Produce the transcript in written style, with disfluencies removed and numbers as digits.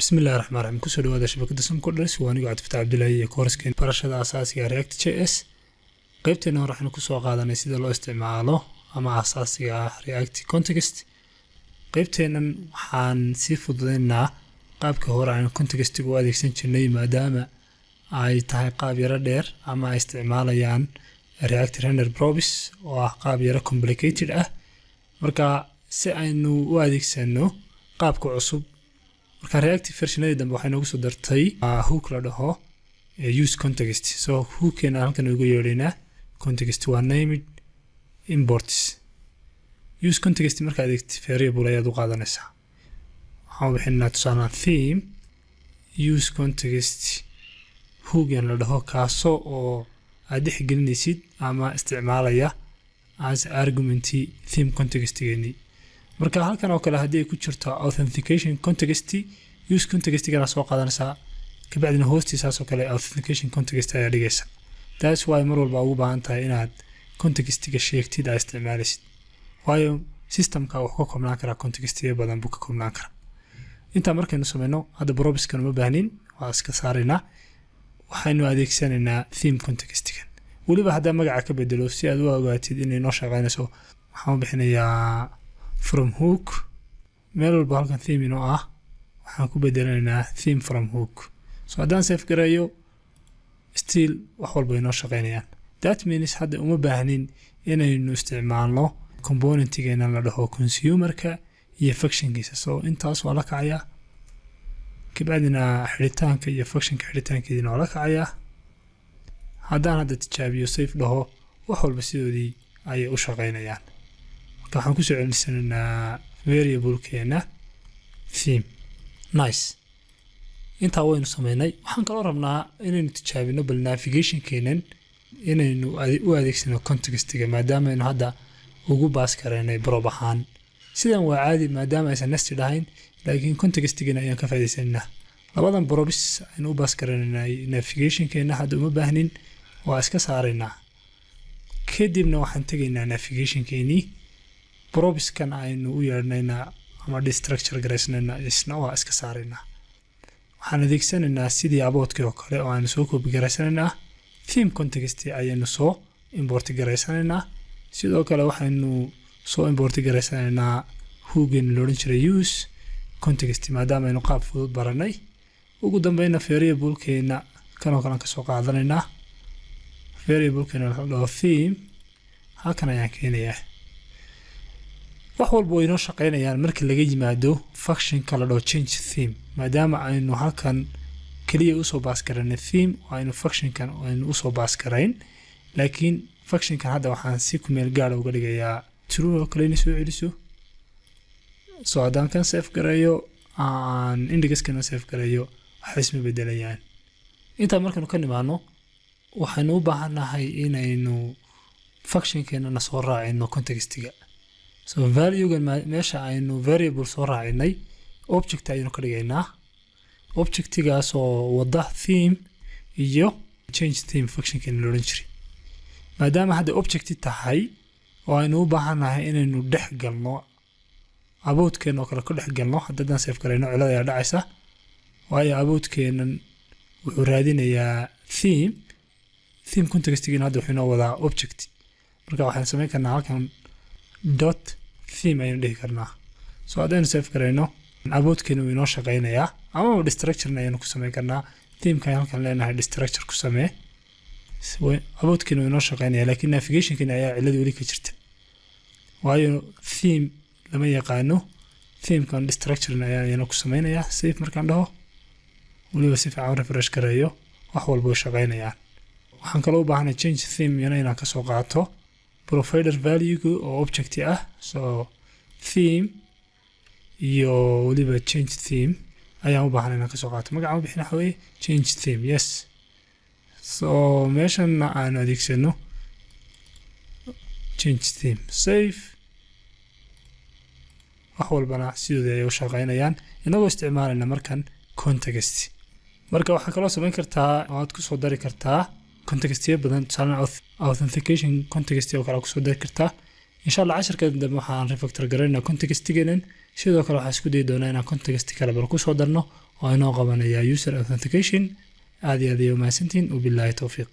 Bismillahi raxmaan raxiim. Kusoo dhawaada shabakada Somcoders. Waa anigoo Cabdifataax Cabdilaahi iyo kooraskeen barashada asaasiga React JS. Qeybteena hore waxaynu kusoo qaadanay sida loo isticmaalo ama asaasiga ah React context. Qeybteennan waxaan sii fududeynaa qaabka hore aynu contextiga u adeegsan jirnay, maadaama ay tahay qaab yaro dheer ama ay isticmaalayaan React render props oo ah qaab yaro complicated ah. Marka si aynu u adeegsano qaabka cusub, marka React versionadii dambe waxay noogu soo dartay hook la dhaho use context. So hookkeena halkan ugu yeedhaynaa context waa named imports use context. Marka adeegtid, variable ayaad u qaadanaysaa. Waxaan bixinaa tusaale theme use context hoogan la dhaho, kaasoo oo aad dhexgelinaysid ama isticmaalaya as argument theme contextgeeni. Marka halkan oo kale haddii ay ku jirto authentication context, use contextigana soo qaadanaysaa, kabacdina hoostiisaasoo kale authentication context ayaa dhigaysa. That's why mar walba ugu baahan tahay inaad contextiga sheegtid aa isticmaalaysid, waayo systemka wuxuu ka koobnaan karaa contextiyo badan buu ka koobnaan karaa. Intaa markaynu sameyno, hadda propskan uma baahnin, waa iska saaraynaa. Waxaynu adeegsanaynaa theme contextigan. Weliba haddaa magaca ka bedelo si aad u ogaatid inay noo shaqeynayso, waxaan u bixinayaa from hook. Meel walba halkan theme inoo ah waxaan ku bedelanaynaa theme from hook. So haddaan save gareeyo, still wax walba inoo shaqeynayaan. That means hadda uma baahnin inaynu isticmaalno componentigeena la dhaho consumerka iyo functionkiisa. So intaas waa la kacayaa, kabacdina xidhitaanka iyo functionka xidhitaankeediina waa la kacayaa. Haddaan hadda tijaabiyo, save dhaho, wax walba sidoodii ayay u shaqeynayaan. Marka waxaan kusoo celisanaynaa variablekeena theme. Nice, intaa waynu sameynay. Waxaan kaloo rabnaa inaynu tijaabino bal navigationkeenan inaynu u adeegsano contextiga, maadaama aynu hadda ugu pass karaynay prop ahaan. Sidan waa caadi maadaama aysan nested ahayn, laakiin contextigana ayaan ka faa'iidaysanaynaa. Labadan props aynu u pass karaynay navigationkeena hadda uma baahnin, waa iska saaraynaa. Kadibna waxaan tegaynaa navigationkeenii. Propskan aynu u yeedhnaynaa ama destructure garaysnayna isna waa iska saaraynaa. Waxaan adeegsanaynaa sidii aboutkii oo kale oo aynu soo copy garaysanaynaa. Theme context ayaynu soo import garaysanaynaa. Sidoo kale waxaynu soo import garaysanaynaa hookgeeni la odhan jiray use context, maadaama aynu qaab fudud baranay. Ugu dambeyna variablekeena kanoo kale aan kasoo qaadanaynaa. Variablekeena la dhaho theme halkan ayaan keenayaa. Wax walba way inoo shaqeynayaan marka laga yimaado functionka la dhaho change theme, maadaama aynu halkan keliya usoo pass garanay theme oo aynu functionkan aynu usoo pass garayn. Laakiin functionkan hadda waxaan si kumeel gaara uga dhigayaa true oo kale inay soo celiso. So haddaan kan save gareeyo, aan indexkana save gareeyo, waxa isma bedelayaan. Intaa markaynu ka nimaano, waxaynu u baahannahay inaynu functionkeenana soo raacino contextiga. So valuegan meesha aynu variable soo raacinay, object ayaynu ka dhigaynaa, objectigaas oo wada theme iyo change theme functionkeena la odhan jiray. Maadaama hadda object tahay oo aynu u baahannahay inaynu dhex galno aboutkeena oo kale ku dhex galno, haddaan save garayno cilad ayaa dhacaysa, waayo aboutkeenan wuxuu raadinayaa theme. Theme contextigiina hadda wuxuu inoo wadaa object. Marka waxaan samayn karnaa halkan dot theme ayaynu dhihi karnaa. So haddaynu save garayno, aboutkeena wuu inoo shaqeynayaa, amaba destructurena ayaynu ku sameyn karnaa. Themeka ayaan halkan leenahay destructure ku samee. Aboutkeena wuu inoo shaqeynaya, laakiin navigationkeena ayaa cilad weli ka jirta, waayo theme lama yaqaano. Themekan destructurena ayaan iyana ku sameynayaa. Save markaan dhaho, weliba si fiican refresh gareeyo, wax walba way shaqeynayaan. Waxaan kaloo u baahanay change theme iyana inaan kasoo qaato provider value oo object ah. So theme iyo weliba change theme ayaan u baahanay inaan kasoo qaato. Magaca u bixin waxa weeye change theme. Yes, so meeshanna aanu adeegsano change theme. Save. Wax walbana sidoodii ayay u shaqeynayaan, inagoo isticmaalayna markan context. Marka waxaa kaloo samayn kartaa oo aad kusoo dari kartaa contextyo badan, tusaale authentication context oo kale kusoo dari kartaa. Insha Allah casharka dambe waxaan refactor garaynaa contextigeenan. Sidoo kale waxaan isku dayi doonaa inaan context kale bal kusoo darno. oo inoo qabanaya user authentication. Aad iyo aad ayay umahadsantihiin. Wabilaahi towfiiq.